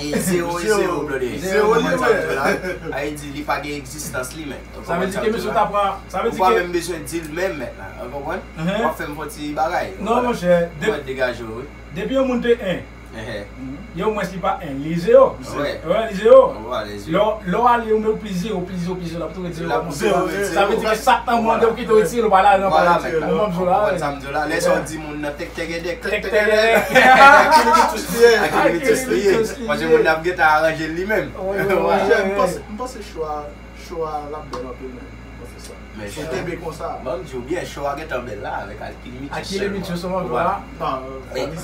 E zewo e zewo, blòdè. Zewo e zewo. Sa vle di, li pa gen egzistans li menm. Sa vle di ke misye ta pran, sa vle di ke ou pa menm bezwen di l menm, mèt la. Ou konprann? W ap fè m fè yon ti bagay. Non, monchè. Ou mèt degaje w, wi. Depi yon moun te en, yo, omwen li pa en, li zewo. Wè, li zewo. Lè w, lè w ale, ou met ou plis zewo, plis zewo, plis zewo, l ap tou ret zewo. L ap zewo, zewo. Sa vle di ke sa k nan mande ou kite w retire l, ou pa la, non, pa la. Ou konprann sa m di w la? Lè sa w di moun nan tèk tègèdèk, tèk tègèdèk. Akilimityous li ye. Paske moun nan ap gentan aranje l li menm. M panse, m panse chwa Cho a l ap bèl anpil, men. Mwen fè sa. Men cho a, kenbe konsa. Ban m di w byen, cho a gentan bèl la avèk Akilimityous sèlman. Akilimityous sèlman, vwala.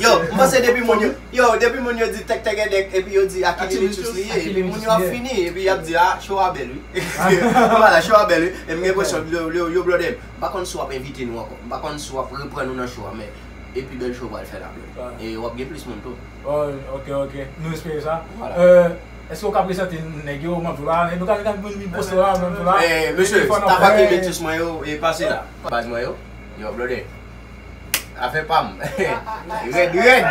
Yo, m panse depi moun yo, yo, depi moun yo di tèk tègèdèk, epi yo di Akilimityous li ye, epi moun yo ap fini, epi y ap di, a, cho a bèl, wi. Vwala, cho a bèl, wi. E m gen enpresyon, yo, yo, yo, blòdè m. M pa konn si w ap envite nou ankò. M pa konn si w ap reprann nou nan cho a, men E pi bèl show pral fè la, bro. E w ap gen plis moun tou. Oh, ok, ok. Nou espere sa. Vwala. Euh, èske w ka prezante nèg yo, m ap di w la, nou ka, nou ka vin poste la, m ap di w la. Eh, mesye, staff Akilimitous mwen yo, e pase la. Baz mwen yo, yo, brother. Afè pa m. Rèd, rèd.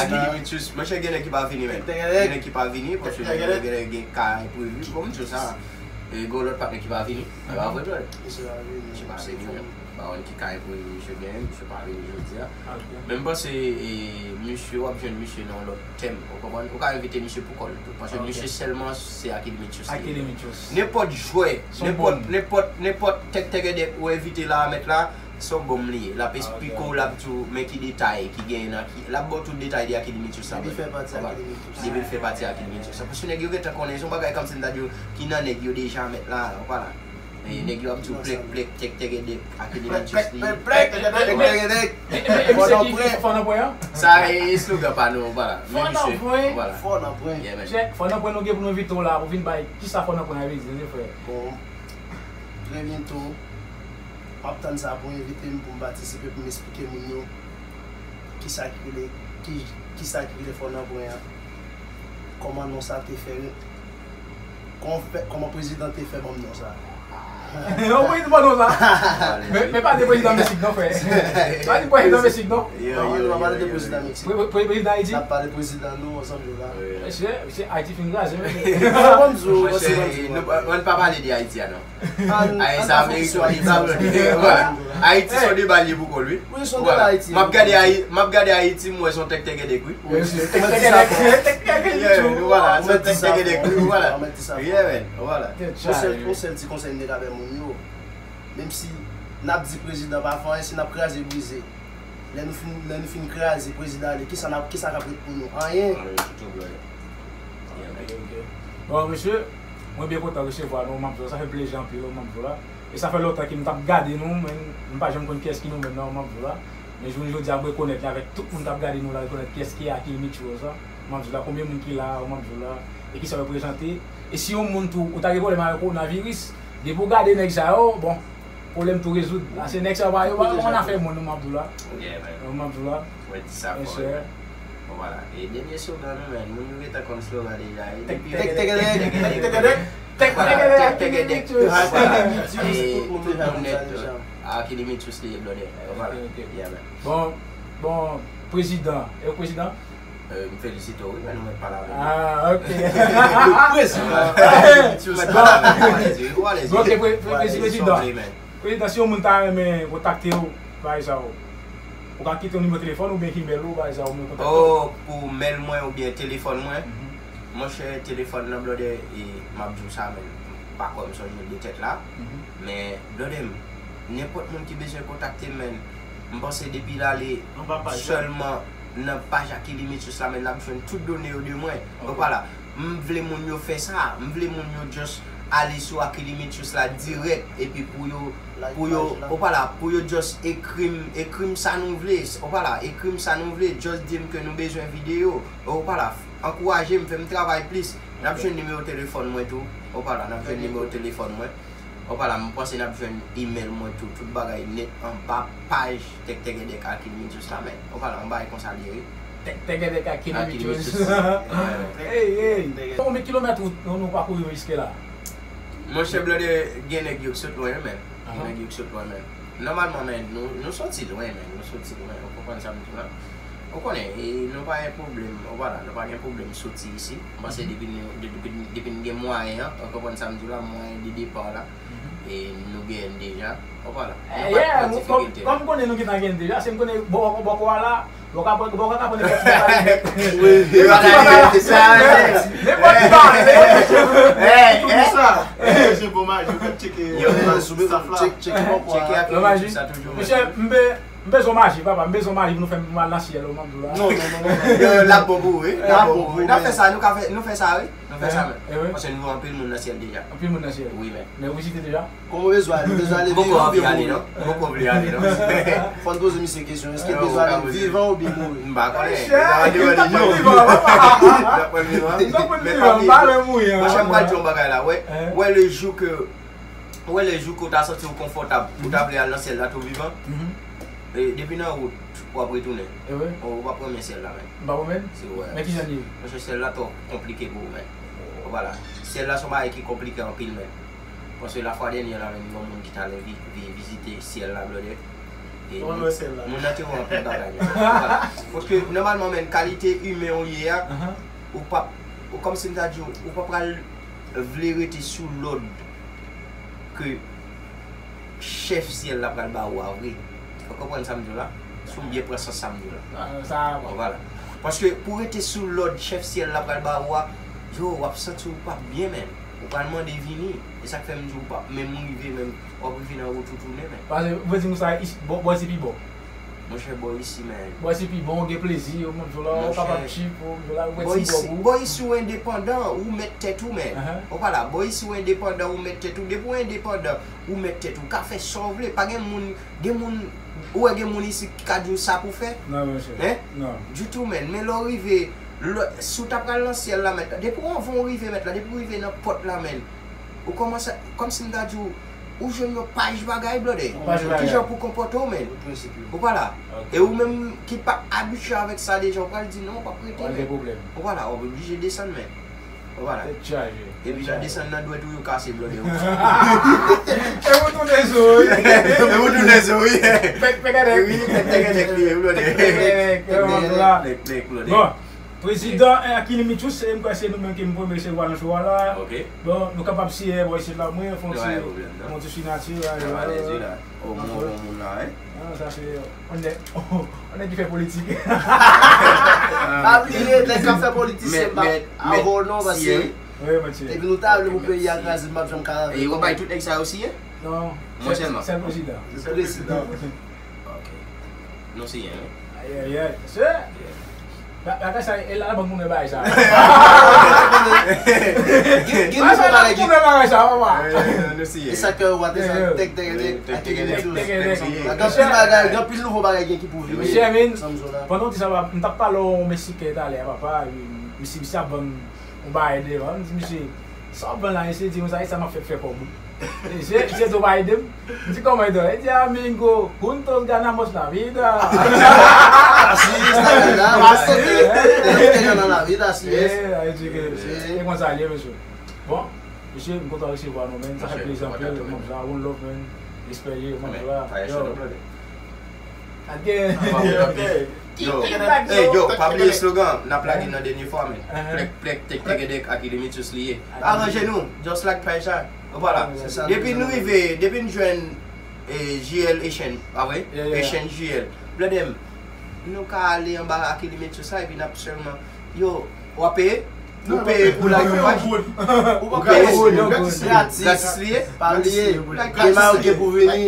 Akilimitous, monchè, gen nèg ki pa vini, men. Gen nèg ki pa vini, paske gen, gen, gen ka enprevi, bon, m di w sa. E gen lòt patnè ki pa vini. E pa vre, brother? Misye pa vini. Misye pa vini, men. Pa konn ki ka enprevi misye genyen, misye pa vini jodi a. Men m panse, e, misye, w ap jwenn misye nan yon lòt tèm. Ou konprann? Ou ka envite misye pou kò l tou. Paske misye sèlman se Akilimitous li ye. Nenpòt jwè, nenpòt, nenpòt, nenpòt tèktègèdèk ou envite la, mèt la, se yon bonm li ye. L ap esplike w, l ap di w, men ki detay ki genyen nan ki, l ap ba w tout detay de Akilimitous la. Depi l fè pati Akilimitous. Depi l fè pati Akilimitous la. Paske nèg yo gentan konnen, se yon bagay kòmsi m ta di w, ki nan nèg yo deja, mèt la, ou pa la. E nèg yo ap di w plèk, plèk, tèk, tègèdèk, Akilimitous li. Plèk, plèk, tèk, tègèdèk. E, e, e, misye ki, ki fò nan pwen an? Sa e slogan pa nou, vwala. Men misye, vwala. Fò nan pwen. Yeah, man. Chèk, fò nan pwen nou gen pou nou envite w la, pou vin bay, kisa fò nan pwen an vle di, frè? Bon, trè byento, m ap tann sa pou envite m, pou m patisipe, pou m esplike moun yo kisa ki rele, ki, kisa ki rele fò nan pwen an, kòman non sa te fè, kòman fè, kòman prezidan te fè ban m non sa. Yon prezidan ban non sa. Men, men pa de prezidan Meksik non, frè. Pa de prezidan Meksik non. Non, nou pa pale de prezidan Meksik. Pre-, pre-, prezidan Ayiti. N ap pale prezidan nou ansanm yo la. Mesye, mesye, Ayiti fin kraze, mesye. Sa ban m di w, ann pa pale de Ayiti a non. Ay, sa Ameriken yo li pa vle. Ayiti se yon deba li ye pou kò l, wi. Wi, se yon deba Ayiti. M ap gade Ayi-, m ap gade Ayiti, m wè se yon tèk tègèdèk, wi. Wi, se tèk tègèdèk. Tèk tègèdèk, wi, vwala, se yon tèk tègèdèk, wi, vwala. Yeah, man, vwala. Yon sèl, yon sèl ti konsèy m te ka bay moun yo. Menm si n ap di prezidan pa fè anyen, si n ap kraze brize, lè nou fin, lè nou fin kraze, prezidan ale, kisa n ap, kisa k ap ret pou nou? Anyen. Anyen ditou, brother. Yeah, man. Ok, ok. Bon, mesye, mwen byen kontan resevwa nou, m ap di w, sa fè m plezi anpil, m ap di w la. E sa fè lontan ke m t ap gade nou, men m pa janm konn kiyès ki nou menm nan, m ap di w la. Men jounen jodi a, m rekonèt li avèk tout moun k ap gade nou la, rekonèt kiyès ki Akilimitous la. M ap di w la, konbyen moun ki la, m ap di w la, e kisa yo reprezante. E si yon moun tou, ou ta gen pwoblèm avèk kowonaviris, depi w gade nèg sa yo, bon, pwoblèm tou rezoud. Paske nèg sa yo pa, yo pa konn afè moun, m ap di w la. Yeah, man. M ap di w la. Mwen di sa fò, wi. Bon, vwala. E dènye slogan nou, men, moun yo gentan konn slogan deja. E depi tèk, tèk, tèk, tèk, tèk, tèk, tèk, tèk, tèk, tèk, tèk, vwala. E tout moun nèt, Akilimitous li ye, brother. Vwala. Ok, ok. Yeah, man. Bon, bon, prezidan. E prezidan? Euh, m felisite w, wi, men nou mèt pale avè m. Ah, ok. Le prezidan. Ou mèt pale avè m, ou alèz, wi, ou alèz, wi. Ok, pre-, pre-, prezidan. Prezidan, si yon moun ta renmen kontakte w, bagay sa yo, ou ka kite yon nimewo telefòn oubyen imèl ou, bagay sa yo, ou mwen kontakte w. Oh, pou mèl mwen oubyen telefòn mwen? Mhm. Monchè, telefòn nan, brother, e m ap di w sa, men m pa kwè m sonje l de tèt la. Mhm. Men, brother m, nenpòt moun ki bezwen kontakte m, men m panse depi l ale sèlman nan paj Akilimitous la, men l ap jwenn tout done yo de mwen. Ok. Ou pa la. M vle moun yo fè sa. M vle moun yo just ale sou Akilimitous la dirèk, epi pou yo, pou yo, ou pa la, pou yo just ekri m, ekri m sa nou vle, ou pa la, ekri m sa nou vle, just di m ke nou bezwen videyo, ou pa la, ankouraje m, fè m travay plis. N ap jwenn nimewo telefòn mwen tou, ou pa la, n ap jwenn nimewo telefòn mwen. Ou pa la, m panse n ap jwenn imèl mwen tou, tout bagay nèt anba paj Tèk Tègèdèk Akilimitous la, men. Ou pa la, yon bagay konsa li ye, wi. Tèk Tègèdèk Akilimitous. Akilimitous. Hey, hey. Konbyen kilomèt wout nou, nou pakouri jiske la? Monchè, brother, gen nèg yo k sot lwen, men. Gen nèg yo k sot lwen, men. Nòmalman, men, nou, nou soti lwen, men. Nou soti lwen. Ou konprann sa m di w la? Ou konnen, e, nou pa gen pwoblèm, ou pa la, nou pa gen pwoblèm soti isi. M panse depi nou, de-, depi, depi n gen mwayen an, ou konprann sa m di w la, mwayen de depa la, e nou genyen l deja, ou pa la. Nou pa t pran difikilte. Kòm m konnen nou gentan genyen l deja, se m konnen bò, bò, bò a la, bò ka pran, bò ka pran nenpòt ti bagay. Wi, wi, wi, sa, nenpòt ti bagay. Hey, hey. Sa, se bon, maji, ou mèt tcheke staff la. Tcheke, tcheke bò a. Tcheke ak sa toujou, men. Mesye, m pe M bezwen maji, papa, m bezwen maji pou nou fè m al nan syèl, ou m ap di w la. Non, non, non, non, non. Yo, l ap bon pou ou, wi. L ap bon pou ou. N ap fè sa, nou ka fè, nou fè sa, wi. Nou fè sa, men. Paske nou wè anpil moun nan syèl deja. Anpil moun nan syèl. Wi, men. Men ou vizite deja? Kòman ou bezwen ale? Ou bezwen ale vivan oubyen mouri? Ou poko vle ale, non? Ou poko vle ale, non? Fò n poze misye kesyon, èske l bezwen ale vivan oubyen mouri? M pa konnen. Chè, li t ap pran vivan. Li t ap pran vivan. Li t ap pran vivan, m pa vle mouri. Monchè, m pral di w yon bagay la, wè. Wè, le jou ke Ou wè, le jou ke w ta santi w konfòtab, ou ta vle al nan syèl la tou vivan, E, depi nan wout, w ap retounen. E vre? Ou p ap renmen syèl la, menn. M p ap renmen? Si w wè. Men kijan li ye? Monchè, syèl la twò konplike pou ou, menn. Ou pa la. Syèl la se yon bagay ki konplike anpil, menn. Paske lafwa dènye la, menn, gen yon moun ki t ale vi-, vi-, vizite syèl la, blòdè. E moun nan te wè anpil bagay, menn. Ou pa la. Paske, nòmalman, menn, kalite imen ou ye a, ou p ap, ou kòmsi m ta di w, ou pa pral vle rete sou lòd ke chèf syèl la pral ba ou a vre. Ou konprann sa m di w la? Si w byen pran sans sa m di w la. Sa bon. Vwala. Paske pou rete sou lòd chèf syèl la pral ba ou a, yo, w ap santi w p ap byen, menn. Ou pral mande vini. E sa k fè m di w p ap menm rive, menm w ap rive nan wout ou tounen, menn. Paske, vle di nou sa, bò, bò isi pi bon. Monchè, bò isi, menn. Bò isi pi bon, ou gen plezi, ou menm jou la, ou kapab chip, ou menm jou la, ou wè ti bò pou ou. Bò isi, ou endepandan, ou mèt tèt ou, menn. Ou pa la, bò isi, ou endepandan, ou mèt tèt ou. Depi ou endepandan, ou mèt tèt ou. Ou ka fè sa w vle. Pa gen moun, gen moun, ou wè gen moun isi ki ka di w sa pou fè? Non, monchè. Hein? Non. Ditou, menn. Men lè w rive, lè, si w ta pral nan syèl la, mèt la, depi w anvan w rive, mèt la, depi w rive nan pòt la, menn, ou kòmanse, kòmsi m ta di w, ou jwenn yon paj bagay, blòdè. Yon paj bagay. Kijan pou konpòte w, menn? Ou pa la. E ou menm ki pa abitye avèk sa deja, ou pral di non, ou p ap rete, menn. Ou pa la, w ap oblije desann, menn. Ou pa la. Tèt chaje. Epi jan desann nan dwèt ou yo kase, blòdè. E ou tounen sou, wi. E ou tounen sou, wi. Pèk, pèk, pèk. Wi, pèk, pèk, pèk, wi, blòdè. Pèk, pèk, pèk, blòdè. Bon. Prezidan, eh, Akilimichus, se, m kwè se nou menm ki m premye resevwa nan show a la. Ok. Bon, nou kapab siyen bò isit la, mwen, fè yon ti, fè yon ti sinati, la. O, moun, o, moun la, wi. Ah, sa se, on nèg, on nèg ki fè politik. Pa bliye, nèg k ap fè politik, se pa avè w non, paske depi nou ta vle pou peyi a kraze, m p ap janm ka avè nou. E yo bay tout nèg sa yo siyen? Non, sèl prezidan. Prezidan. Ok. Nou siyen, wi. Ayayay, mesye. Bagay sa, e la, la bank moun bagay sa. Gen, gen nivo bagay, gen. Moun bagay sa, papa. Nou siyen. E sa k fè w ap tèk, tèk, tèk, tèk, tèk, tèk. Gen anpil bagay, gen anpil nouvo bagay gen ki pou vini. Mesye, men, pandan w di sa, m t ap pale yon Meksiken talè, papa, misye, misye ap vann yon bagay devan, m di misye, sa w ap vann la, misye di m sa, e sa m ap fè, fè kòb ou. Misye, misye di w pa ede m. M di kòman ede w? Li di, "Amigo, juntos ganamos la vida." Así es la vida, basta de, de lo que gana la vida, así es. Eh, sa vle di ke e konsa l ye, mesye. Bon, mesye, m kontan resevwa nou, menn. Sa fè plezi anpil, menm jan, one love, menn. Respè, ye, menm jan. Yo. Yo, hey, yo, pa bliye slogan, n ap lage nan dènye fwa, men. Plèk, plèk, tèk, tèk, tèk, Akilimichus li ye. Aranje nou, just like paj la. Vwala. Depi nou rive, depi n jwenn, eh, J L Echann, pa vre? Echann J L. Blòdè m, nou ka ale anba Akilimichus la, epi n ap sèlman, yo, w ap peye? Ou peye pou lage yon paj? Ou pa peye? Gratis li ye? Pa bliye. Demen yo gen pou vini.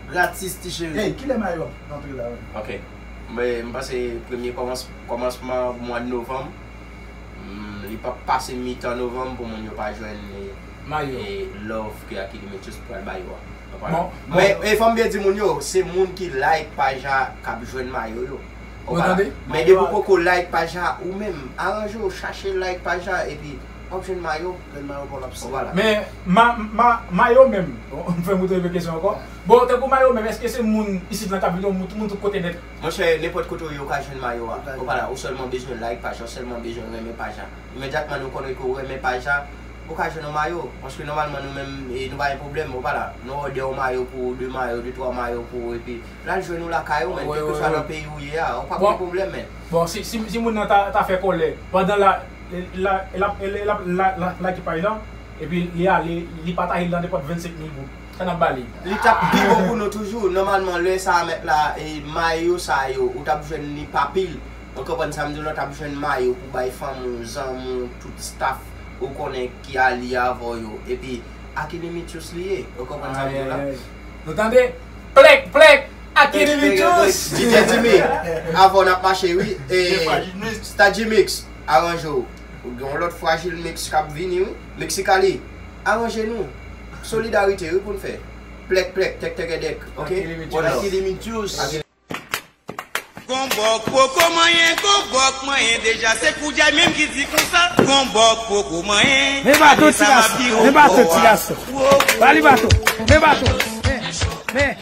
Gratis, ti cheri. Hey, kilè mayo ap rantre la menm? Ok. Men, m panse premye kòmans-, kòmansman mwa novanm, mm, li p ap pase mitan novanm pou moun yo pa jwenn, eh, love ke Akilimichus pral ba yo a. Bon, men, bon. E fò m byen di moun yo, se moun ki like paj la k ap jwenn mayo yo. Ou tande? Men depi w poko like paj la, ou menm, aranje w, chache like paj la, epi w ap jwenn mayo. Jwenn mayo pou l ap siyen. Vwala. Men, ma-, ma-, mayo menm, m fè m retounen kesyon ankò. Bon, tankou mayo menm, èske se moun isit nan Kapitòl, moun, moun tout kote nèt? Monchè, nenpòt kote w ye, ou ka jwenn mayo a. Ou pa la, ou sèlman bezwen like paj la, ou sèlman bezwen renmen paj la. Imedyatman nou konnen ke w renmen paj la, ou ka jwenn yon mayo. Paske nòmalman nou menm, e, nou pa gen pwoblèm, ou pa la. Nou òdè yon mayo pou ou, de mayo, de twa mayo pou ou, epi l al jwenn ou lakay ou, menn, kèlkeswa nan peyi ou ye a, ou p ap gen pwoblèm, menn. Bon, si, si, si moun nan ta, ta fè kòlè, pandan la, la, la, la, la, la, like paj la, epi li ale, li pataje l nan nenpòt vennsenk mil grenn. Sa n ap ba li. Li t ap pi bon pou nou toujou. Nòmalman, lè sa a mèt la, e, mayo sa yo, ou t ap jwenn li pa pil. Ou konprann sa m di w la, w t ap jwenn mayo pou bay fanmi w, zanmi w, tout staff ou konnen ki alye avè w yo. Epi, Akilimichus li ye. Ou konprann sa m di w la? Ay, ay, ay. Nou tande? Plèk, plèk! Akilimichus! D J Jimmy, avè w n ap mache, wi. E, Star G Mix, aranje w. Ou gen yon lòt Fragile Mix k ap vini, wi. Mexicali, aranje nou. Solidarite, wi, pou n fè. Plèk, plèk, tèk, tèk, dèk, ok? Akilimichus. Gon bòk poko manyen, gon bòk manyen deja, se Koudjay menm ki di konsa. Gon bòk poko manyen. Men baton, ti gason, men baton, ti gason. Ba li baton, men baton. Men, men.